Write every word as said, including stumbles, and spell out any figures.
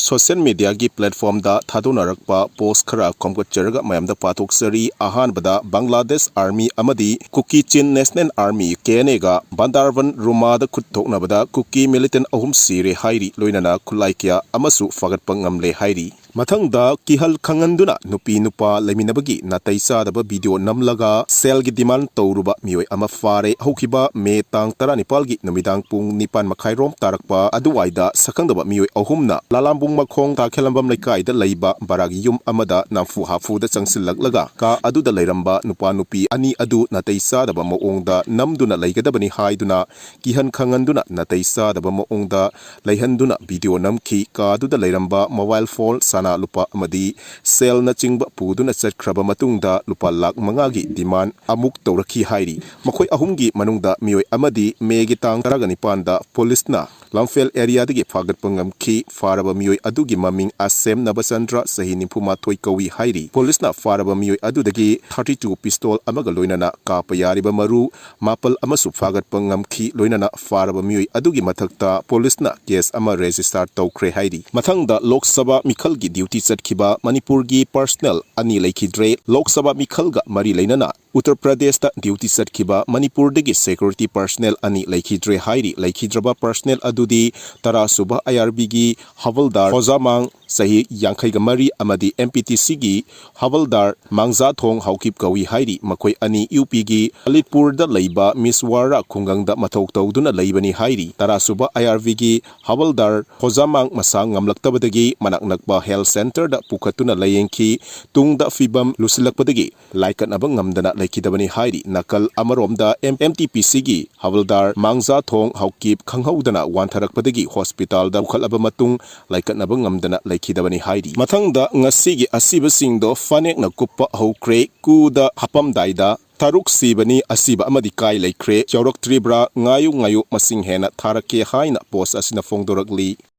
social mediaꯒꯤ platformꯗ ꯊꯥꯗꯣꯛꯅꯔꯛꯄ post ꯈꯔ ꯈꯣꯝꯒꯠꯆꯔꯒ ꯃꯌꯥꯝꯗ ꯄꯥꯊꯣꯛꯆꯔꯤ꯫ ꯑꯍꯥꯟꯕꯗ ꯕꯪꯒ꯭ꯂꯥꯗꯦꯁ Army ꯑꯃꯗꯤ ꯀꯨꯀꯤ ꯆꯤꯟ National Army, KNAꯒ ꯕꯟꯗꯥꯔꯕꯟ ꯔꯨꯃꯥꯗ ꯈꯨꯠ ꯊꯣꯛꯅꯕꯗ ꯀꯨꯀꯤ militant ꯑꯍꯨꯝ ꯁꯤꯔꯦ ꯍꯥꯏꯔꯤ, ꯂꯣꯏꯅꯅ ꯈꯨꯠꯂꯥꯏ ꯀꯌꯥ ꯑꯃꯁꯨ ꯐꯥꯒꯠꯄ ꯉꯝꯂꯦ ꯍꯥꯏꯔꯤ꯫ ꯃꯊꯪꯗ ꯀꯤꯍꯜ ꯈꯪꯍꯟꯗꯨꯅ ꯅꯨꯄꯤ ꯅꯨꯄꯥ ꯂꯩꯃꯤꯟꯅꯕꯒꯤ ꯅꯥꯇꯩ ꯆꯥꯗꯕ video ꯅꯝꯂꯒ ꯁꯦꯜꯒꯤ demand ꯇꯧꯔꯨꯕ ꯃꯤꯑꯣꯏ ꯑꯃ ꯐꯥꯔꯦ꯫ ꯍꯧꯈꯤꯕ ꯃꯦ ꯇꯥꯡ ꯇꯔꯥꯅꯤꯄꯥꯜꯒꯤ ꯅꯨꯃꯤꯗꯥꯡ ꯄꯨꯡ ꯅꯤꯄꯥꯟ ꯃꯈꯥꯏꯔꯣꯝ ꯇꯥꯔꯛꯄ ꯑꯗꯨꯋꯥꯏꯗ ꯁꯛꯈꯪꯗꯕ ꯃꯤꯑꯣꯏ ꯑꯍꯨꯝꯅ ꯂꯥꯂꯥꯝꯕꯨꯡ ꯃꯈꯣꯡ ꯇꯥꯈꯦꯂꯝꯕꯝ ꯂꯩꯀꯥꯏꯗ ꯂꯩꯕ ꯚꯔꯥꯒꯤ ꯌꯨꯝ ꯑꯃꯗ ꯅꯝꯐꯨ ꯍꯥꯐꯨꯗ ꯆꯪꯁꯤꯜꯂꯛꯂꯒ ꯀꯥ ꯑꯗꯨꯗ ꯂꯩꯔꯝꯕ ꯅꯨꯄꯥ ꯅꯨꯄꯤ ꯑꯅꯤ ꯑꯗꯨ ꯅꯥꯇꯩ ꯆꯥꯗꯕ ꯃꯑꯣꯡꯗ ꯅꯝꯗꯨꯅ ꯂꯩꯒꯗꯕꯅꯤ ꯍꯥꯏꯗꯨꯅ ꯀꯤꯍꯟ ꯈꯪꯍꯟꯗꯨꯅ ꯅꯥꯇꯩ ꯆꯥꯗꯕ ꯃꯑꯣꯡꯗ ꯂꯩꯍꯟꯗꯨꯅ video ꯅꯝꯈꯤ꯫ ꯀꯥꯗꯨꯗ ꯂꯩꯔꯝꯕ mobile phone, ꯁꯅꯥ ꯂꯨꯄꯥ ꯑꯃꯗꯤ ꯁꯦꯜꯅꯆꯤꯡꯕ ꯄꯨꯗꯨꯅ ꯆꯠꯈ꯭ꯔꯕ ꯃꯇꯨꯡꯗ ꯂꯨꯄꯥ ꯂꯥꯈ ꯃꯉꯥꯒꯤ demand ꯑꯃꯨꯛ ꯇꯧꯔꯛꯈꯤ ꯍꯥꯏꯔꯤ꯫ ꯃꯈꯣꯏ ꯑꯍꯨꯝꯒꯤ ꯃꯅꯨꯡꯗ ꯃꯤꯑꯣꯏ ꯑꯃꯗꯤ ꯃꯦꯒꯤ ꯇꯥꯡ ꯇꯔꯥꯒ ꯅꯤꯄꯥꯟꯗ ꯄꯨꯂꯤꯁꯅ ꯂꯝꯐꯦꯜ areaꯗꯒꯤ ꯐꯥꯒꯠꯄ ꯉꯝꯈꯤ꯫ ꯐꯥꯔꯕ ꯃꯤꯑꯣꯏ ꯑꯗꯨꯒꯤ ꯃꯃꯤꯡ ꯑꯁꯦꯝ ꯅꯕꯆꯟꯗ꯭ꯔ, ꯆꯍꯤ ꯅꯤꯐꯨ ꯃꯥꯊꯣꯏ ꯀꯧꯏ ꯍꯥꯏꯔꯤ꯫ ꯄꯨꯂꯤꯁꯅ ꯐꯥꯔꯕ ꯃꯤꯑꯣꯏ ꯑꯗꯨꯗꯒꯤ thirty two pistol ꯑꯃꯒ ꯂꯣꯏꯅꯅ ꯀꯥꯞꯄ ꯌꯥꯔꯤꯕ ꯃꯔꯨ ꯃꯥꯄꯜ ꯑꯃꯁꯨ ꯐꯥꯒꯠꯄ ꯉꯝꯈꯤ꯫ ꯂꯣꯏꯅꯅ ꯐꯥꯔꯕ ꯃꯤꯑꯣꯏ ꯑꯗꯨꯒꯤ ꯃꯊꯛꯇ ꯄꯨꯂꯤꯁꯅ case ꯑꯃ register ꯇꯧꯈ꯭ꯔꯦ ꯍꯥꯏꯔꯤ꯫ ꯃꯊꯪꯗ ꯂꯣꯛ ꯁꯚꯥ ꯃꯤꯈꯜꯒꯤ duty ꯆꯠꯈꯤꯕ ꯃꯅꯤꯄꯨꯔꯒꯤ personnel ꯑꯅꯤ ꯂꯩꯈꯤꯗ꯭ꯔꯦ꯫ ꯂꯣꯛ ꯁꯚꯥ ꯃꯤꯈꯜꯒ ꯃꯔꯤ ꯂꯩꯅꯅ ꯎꯠꯇꯔ ꯄ꯭ꯔꯗꯦꯁꯇ duty ꯆꯠꯈꯤꯕ ꯃꯅꯤꯄꯨꯔꯗꯒꯤ security personnel ꯑꯅꯤ ꯂꯩꯈꯤꯗ꯭ꯔꯦ ꯍꯥꯏꯔꯤ꯫ ꯂꯩꯈꯤꯗ꯭ꯔꯕ personnel ꯑꯗꯨꯗꯤ ꯇꯔꯥꯁꯨꯕ IRBꯒꯤ ꯍꯋꯜꯗꯥꯔ ꯍꯣꯖꯥꯃꯥꯡ, ꯆꯍꯤ ꯌꯥꯡꯈꯩꯒ ꯃꯔꯤ, ꯑꯃꯗꯤ MPTCꯒꯤ ꯍꯋꯜꯗꯥꯔ ꯃꯥꯡꯖꯥꯊꯣꯡ ꯍꯥꯎꯀꯤꯞ ꯀꯧꯏ ꯍꯥꯏꯔꯤ꯫ ꯃꯈꯣꯏ ꯑꯅꯤ UPꯒꯤ ꯂꯂꯤꯠꯄꯨꯔꯗ ꯂꯩꯕ ꯃꯤꯁꯋꯥꯔꯥ ꯈꯨꯡꯒꯪꯗ ꯃꯊꯧ ꯇꯧꯗꯨꯅ ꯂꯩꯕꯅꯤ ꯍꯥꯏꯔꯤ꯫ ꯇꯔꯥꯁꯨꯕ IRBꯒꯤ ꯍꯋꯜꯗꯥꯔ ꯍꯣꯖꯥꯃꯥꯡ ꯃꯁꯥ ꯉꯝꯂꯛꯇꯕꯗꯒꯤ ꯃꯅꯥꯛ ꯅꯛꯄ health centreꯗ ꯄꯨꯈꯠꯇꯨꯅ ꯂꯥꯌꯦꯡꯈꯤ꯫ ꯇꯨꯡꯗ ꯐꯤꯕꯝ ꯂꯨꯁꯤꯜꯂꯛꯄꯗꯒꯤ ꯂꯥꯏꯀꯠꯅꯕ ꯉꯝꯗꯅ ꯂꯩꯈꯤꯗꯕꯅꯤ ꯍꯥꯏꯔꯤ꯫ ꯅꯥꯀꯜ ꯑꯃꯔꯣꯝꯗ, MTPCꯒꯤ ꯍꯋꯜꯗꯥꯔ ꯃꯥꯡꯖꯥꯊꯣꯡ ꯍꯥꯎꯀꯤꯞ ꯈꯪꯍꯧꯗꯅ ꯋꯥꯟꯊꯔꯛꯄꯗꯒꯤ ꯍꯣꯁꯄꯤꯇꯥꯜꯗ ꯄꯨꯈꯠꯂꯕ ꯃꯇꯨꯡ ꯂꯥꯏꯀꯠꯅꯕ ꯉꯝꯗꯅ ꯂꯩꯈꯤꯗꯕꯅꯤ ꯍꯥꯏꯔꯤ꯫ ꯃꯊꯪꯗ, ꯉꯁꯤꯒꯤ ꯑꯁꯤꯕꯁꯤꯡꯗꯣ ꯐꯅꯦꯛꯅ ꯀꯨꯞꯄ ꯍꯧꯈ꯭ꯔꯦ꯫ ꯀꯨꯗ ꯍꯥꯄꯝꯗꯥꯏꯗ ꯇꯔꯨꯛ ꯁꯤꯕꯅꯤ, ꯑꯁꯤꯕ ꯑꯃꯗꯤ ꯀꯥꯏ ꯂꯩꯈ꯭ꯔꯦ? ꯌꯥꯎꯔꯛꯇ꯭ꯔꯤꯕ꯭ꯔꯥ? ꯉꯥꯏꯌꯨ, ꯉꯥꯏꯌꯨ, ꯃꯁꯤꯡ ꯍꯦꯟꯅ ꯊꯥꯔꯛꯀꯦ ꯍꯥꯏꯅ post ꯑꯁꯤꯅ ꯐꯣꯡꯗꯣꯔꯛꯂꯤ꯫